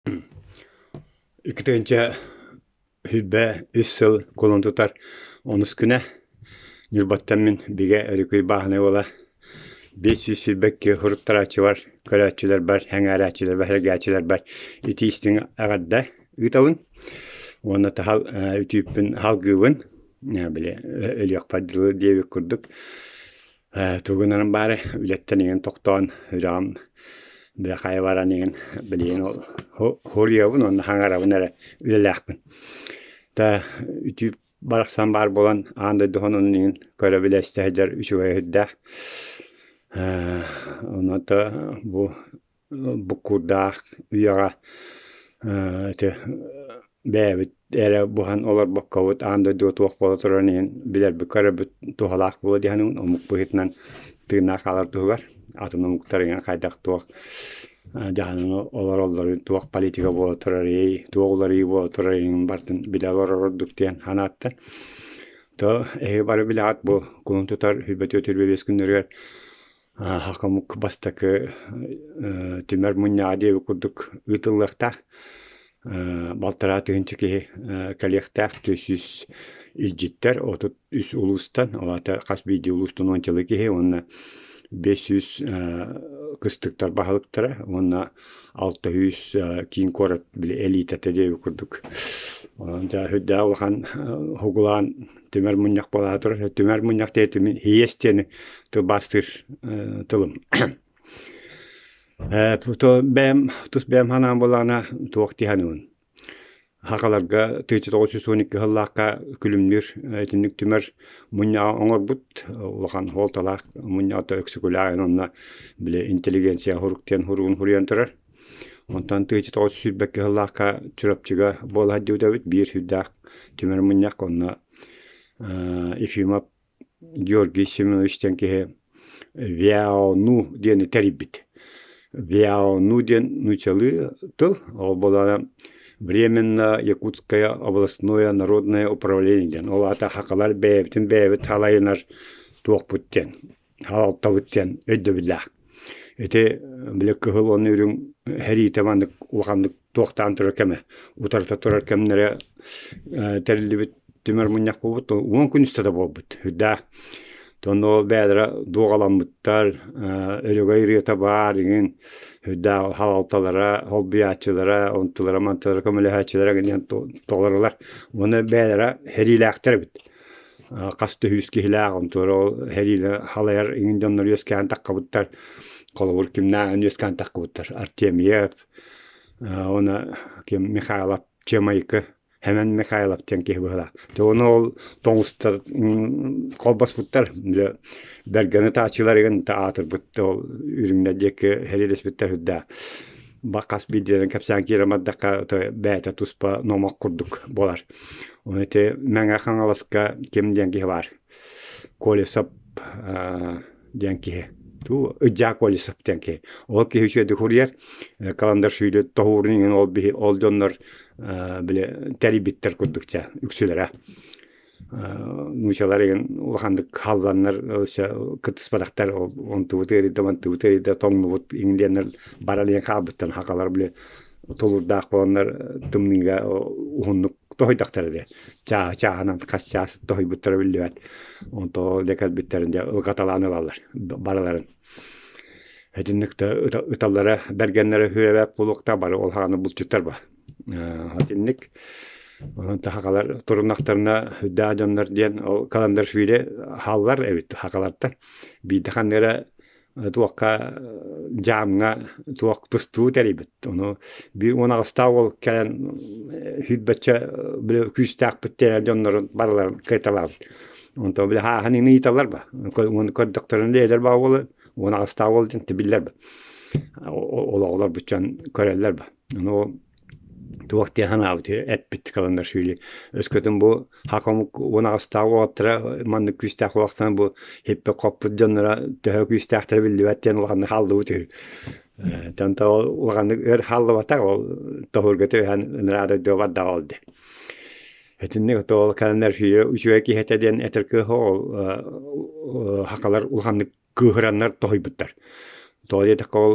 2023 сыл кулун тутар онус күнэ Ньурбаттан мин Бигэ Өрүкүй бааһынай уола 522 суруттарааччыбар, көрөөччүлэрбэр, сэҥээрээччилэрбэр, сэргээччилэрбэр итии истиҥ эҕэрдэ ыытабын уонна таһал үтүүппүн салгыыбын, били өлүөхпэр дылы диэбит курдук Тугунан баары үлэттэн иҥэн тохтоон үрэҕим бile хайа баран иҥэн билигин ол хоруйабын уонна хаҥарабын эрэ үлэлээхпин. Та үтүү барахсан баар буолан аан дойду сонунун иҥин көрө билэ истэ сылдьар үчүгэй сүрдээх. Онон бу буккуурдаах үйэҕэ ити бэйэбит эрэ буһан олорбоккобут аан дойдуга туох буола турарын иһин билэрбит көрөрбүт туһалаах буолуо дии саныыбын омук быһыытынан тыыннаах хаалар туһугар атын омуктар иҥэн хайдах туох дьаһанан олороллорун туох политика буола турарый туох уларыйыы буола турарын барытын билэ олорор ордук диэн санааттан то эһиги бары билэҕит бу кулун тутар 24 күннэригэр Хомук бастакы түмэр мунньаҕа диэбит курдук ыытыллыахтаах. Балтараа тыһыынча киһи кэлиэхтээх, 400 илдьиттэр, 33 улуустан, ол аата хас биирдии улуустан уончалыы киһи уонна 500 кыстыктар баһылыктара уонна 600 киин куорат били элитата диэбит курдук. Онон дьэ сүрдээх улахан уһугулаан түмэр мунньах буолаа турар. Түмэр мунньах диэтим иэс диэни тылбаастыыр тылым. Бэйэм тус бэйэм санаам буоллаҕына туох дии саныыбын. Сахаларга 1912 сыллаахха күлүмнүүр итинник түмэр мунньаҕы оҥорбут улахан суолталаах мунньаҕа Өксөкүлээх онно били интеллигенция сурук диэн суругун суруйан турар. Онтон 1922 сыллаахха Чурапчыга буола сылдьыбыт эбит биир сүрдээх түмэр мунньах онно Ефимов Георгий Семенович диэн киһи ВЯОНУ диэни тэрийбит. ВЯОНУ диэн нууччалыы тыл, ол буоллаҕына Временно Якутское областное народное управление диэн. Ол аата сахалар бэйэбитин бэйэбит салайынар туохпут диэн, салалтабыт диэн өйдөбүллээх. Ити били кыһыл уонна үрүҥ сэриитэ маннык улаханнык туохтаан турар кэмэ, утарыта турар кэмнэрэ тэриллибит түмэр мунньах буолбут, 10 күн устата буолбут. Үрдээх. Онно бэйэлэрэ дуоҕаламмыттар, өрөгөй ырыата баар иҥин, үрдээх халалталара, холбуйааччылара, онтулара-мантылара көмөлөһөөччүлэрэ гинэн толорулар. Уонна бэйэлэрэ сэриилээхтэр эбит. Хас да сүүс киһилээх, онтулара ол сэриилэ халайар иҥин дьоннор үөскээн таххабыттар. Холобур, кимнээҕин үөскээн таххыбыттар. Артемьев, уонна ким Михайлов Чемайкы Хэмэн Михайлов диэн киһи быһыылаах. Дьэ ону ол тоҥустар холбоспуттар бэргэни таачыыларыгын аатырбыт ол үрүҥнэр диэки сэриилэспиттэр үрдээх. Хас биирдиилэрин кэпсээн киирэн бардахха бэйэтэ туспа номох курдук буолар. Ону ити Мэҥэ Хаҥаласка ким диэн киһи баар. Колесов диэн киһи. Туу Ыдьаа Колесов диэн киһи. Ол киһи үчүгэйдик суруйар. Каландаршвили тоһуурун иҥин ол биһи ол дьоннор били тэрийбиттэр курдук чэ үксүлэрэ. Нуучалар игин улаханнык халланнар кыттыспатахтар онтубут ыарыйда мантыбыт ыарыйда тоҥнубут иҥин диэннэр баран иһэн хаалбыттар хакалар били тулуурдаах буоланнар тымныыга уһуннук тоһуйдахтара дии чааһы чааһынан хас чаас тоһуйбуттара биллибэт онто дэ кэлбиттэрин дьэ ылҕаталаан ылаллар барыларын итинник да ыталлара бэргэннэрэ үһүрэбэт буолуохтаах бары ол хаҕана булчуттар ба итинник онон сахалар туруннахтарына үрдээх дьоннор диэн ол Каландаршвили хааллар эбит сахалартан биирдэ ханна эрэ туохха дьаамҥа туох тустуу тэрийбит. Ону биир уон аҕыстаах уол кэлэн сүүрбэччэ били күүстээхпит диэн дьоннорун барыларын кыайталаабыт. Онтон били хааһын иҥин ыйыталлар ба. Уон көрдөхтөрүнэ эдэр баа уолу 18-таах уол диэн биллэр ба. Ол оҕолор буччан көрөллөр ба. Ону туох диэн санаабыт эппит Каландаршвили өскөтүн бу саха омук 18-таах уолаттара маннык күүстээх буолахтарына бу хиппит-хоппут дьонноро төһө күүстээхтэрэ биллибэт диэн улаханнык хааллыбыт үһү. Онтон ол улаханнык өр хааллыбатах ол тоһуурга түһэн ыныраа дойдуга бардаҕа ол дии. Итинник ол Каландаршвили үчүгэй киһи этэ диэн этэр кыыһа ол сахалар улаханнык кыыһыраннар тоһуйбуттар. Тоҕо диэтэххэ ол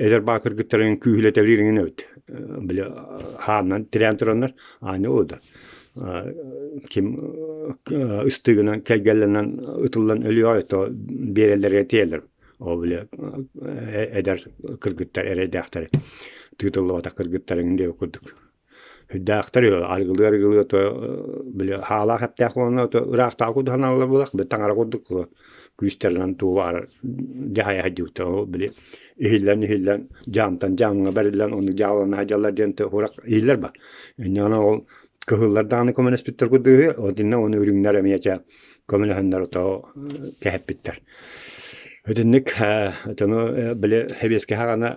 эдэр баа кыргыттарын күүһүлэтэлиир эҥин эбит. Били хаанынан тирээн тураннар аанньа да ким ыстыыгынан кэргэллэнэн ытыллан өлүөҕэй то биэрэллэргэ тиийэллэр. Ол били эдэр кыргыттар эрэйдээхтэри тыытыллыбатах кыргыттар эҥин диэбит курдук. Үрдээхтэр арыгылыы-арыгылыы то били хаалаах эттээх буоланнар то ыраахтааҕы курдук санаалар буоллах били таҥара курдук күүстэринэн тугу баҕарар дьаһайа сылдьыбыттар ол били иһиллэн-иһиллэн дьаамтан дьаамҥа бэриллэн оннук дьаалана сылдьаллар диэн урах иһиллэр ба. Инньэ ол кыһыллар даҕаны көмөлөспүттэр курдук үһү итиннэ уонна үрүҥнэр эмиэ чэ көмөлөһөннөр ото кэһэппиттэр. Итинник дьону били сэбиэскэй саҕана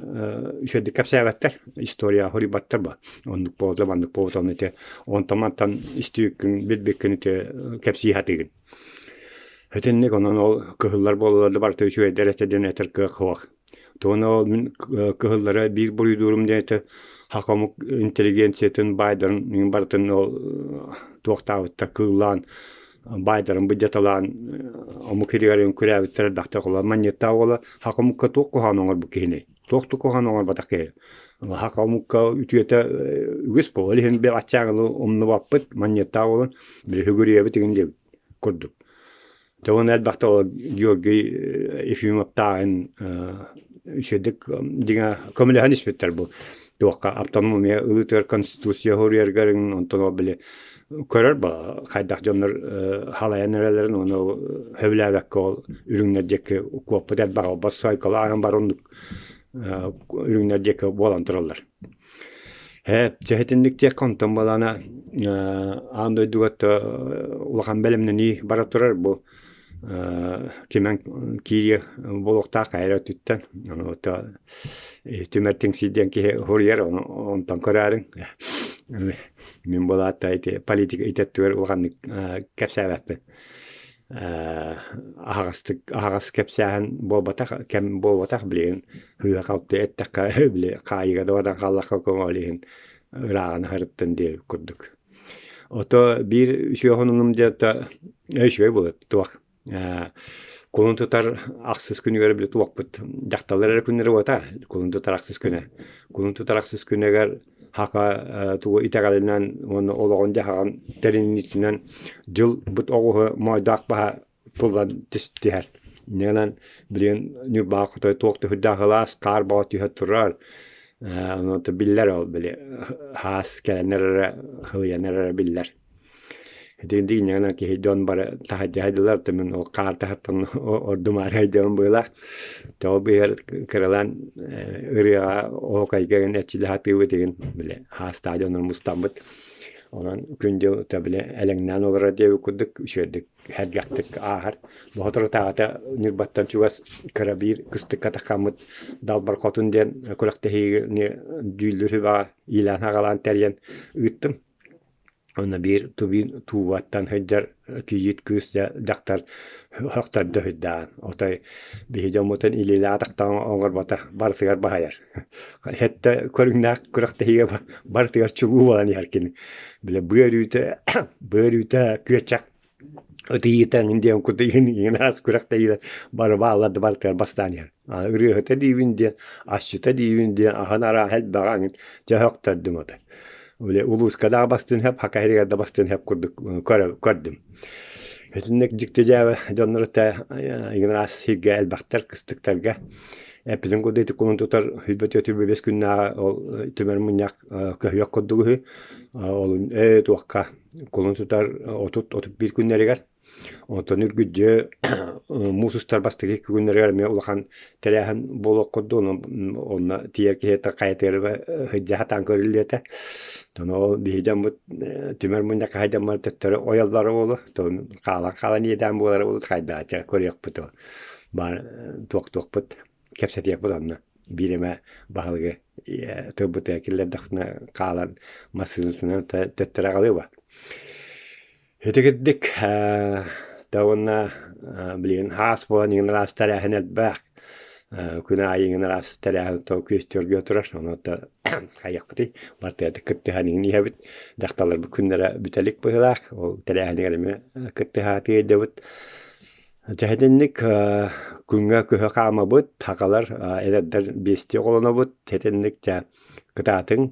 үчүгэйдик кэпсээбэттэр, история хоруйбаттар ба. Оннук буолта, маннык буолта, ону ити онтон-мантан истибиккин, билбиккин ити кэпсии сатыыгын. Итинник онон ол кыһыллар буолаллар да барыта үчүгэйдэр этэ диэн этэр кыах суох. Тугун ол мин кыһыллары биир буруйдуурум диэн этэ саха омук интеллигенциятын баайдарын барытын ол туохтаабыттар кыыллаан баайдарын быдьаталаан омук иһигэр үҥкүрээбиттэр элбэхтик оҕолор манньыттаах уола саха омукка туох куһаҕан оҥорбут киһиний туох да куһаҕан оҥорботох киһи саха омукка үтүөтэ үгүс буолар иһин аччааҥылы умнубаппыт манньыттаах уолун били сүгүрүйэбит игин диэбит курдук Дьэ элбэхтэ ол Георгий Ефимовтааҕын үчүгэйдик дьиҥэ көмөлөһөн испиттэр бу туохха автономия ылыытыгар конституция суруйарыгар онтон ол били көрөр ба хайдах дьоннор халайан эрэллэрин уонна сөбүлээбэккэ ол үрүҥнэр диэки куоппут элбэх ол бассайкалаан бар оннук үрүҥнэр диэки буолан тураллар. Ээ, чэ итинник диэххэ онтон буолаана аан дойдуга улахан бэлэмнэнии бара турар бу кимэн киириэ буолуохтаах хайа эрэ өттүттэн ону түмэр тиҥсий диэн киһи суруйар ону онтон көрөөрүҥ мин буолаатта ити политика ити өттүгэр улаханнык кэпсээбэппин аһаҕастык аһаҕас кэпсээһин буолбатах кэм буолбатах билигин сыыһа-халты эттэххэ били хаайыыга да баран хааллахха көҥүл иһин ырааҕын аһарыттан диэбит курдук. Ото биир үчүгэй хонунум диэт үчүгэй буолар туох кулун тутар ахсыс күнүгэр били туохпут дьахталлар эрэ күннэрэ буолта кулун тутар ахсыс күнэ кулун тутар ахсыс күнүгэр Хака тугу итэҕэлинэн уонна олоҕун-дьаһаҕын тэринниитинэн дьыл быт оҕуһу моойдоох баһа туллан түһэр. Инньэ гынан билигин Ньурбаҕа хотой туох да сүрдээх сылаас, хаар бөҕө түһэ турар. Ону биллэр ол били хаас кэлэннэр эрэ сылыйаннар эрэ биллэр. Итинник инньэ киһи дьон бары таһырдьа сылдьаллар, мин ол хаар таһыттан ордумаары сылдьабын быһыылаах. Тоҕо быыһыгар кыралаан ырыаҕа оһуокайга игин эрчиллэ сатыыбыт игин били хаастаах дьоннор мустаммыт. Онон күн-дьыл били элэҥнээн олорор диэбит курдук үчүгэйдик сэргэхтик ааһар. Соторутааҕыта Ньурбаттан чугас кыра биир кыстыкка таххаммыт Далбар Хотун диэн күрэхтэһиини дьүүллүүр сүбэҕэ иилээн-аҕалаан тэрийэн ыыттым. Онно биир тубин туубаттан сылдьар кийиит кыыс дьахтар охтордо сылдьаҕын. Отой биһи дьоммутун илиилээх атахтаах оҥорбото барытыгар баһыйар. Сэттэ көрүҥнээх күрэхтэһиигэ барытыгар чулуу буолан иһэр кини. Били быа өрүүтэ быа өрүүтэ күөччэх ытыйыыта эҥин диэн курдук иҥин араас күрэхтэһиилэр бары бааллар да барытыгар бастаан иһэр. Ырыаһыта диибин диэн, асчыта диибин диэн, аһын арааһа элбэҕэ эҥин дьэ охтордум отой. Били улууска да бастыын сөп, Хака иһигэр да бастыын сөп курдук көрдүм. Итинник дьикти дьээбэ дьоннор этэ иҥин араас сиргэ элбэхтэр, кыстыктарга. Эппитин курдук ити кулун тутар 24 күннээҕи ол түмэр мунньах көһүөх курдук үһү. Ол ээ туохха кулун тутар 30-31 күннэригэр Онтон үргүдьү муус устар бастакы икки күннэригэр эмиэ улахан тэрээһин буолуох курдук, онно тиийэр киһи хайатыгар сылдьа сатаан көрүллүө этэ. Ону ол биһи дьоммут түмэр мунньахха сылдьаммар төттөрү ойоллоро буолуо, хаалан-хаалан иэдээн буолара буолуо хайдаача көрүөхпүт ол. Баар туох-туохпут кэпсэтиэхпит онно. Биир эмэ баһылыгы тылбытыгар киллэрдэхпинэ хаалан массыынатынан төттөрү аҕалыа Итигирдик да уонна билигин хаас буолан иҥин араас тэрээһин элбэх. Күн аайы иҥин араас тэрээһин күөстүөргө турар. Ону хайыахпытый барытыгар кыттыһан иҥин иһэбит. Дьахталларбыт күннэрэ бүтэлик быһыылаах. Ол тэрээһинигэр эмиэ кыттыһаатыы өйдөбүт. Дьэ итинник күҥҥэ көһө хаамабыт, сахалар эдэрдэр биэстии оҕолонобут, итинник дьэ кытаатыҥ.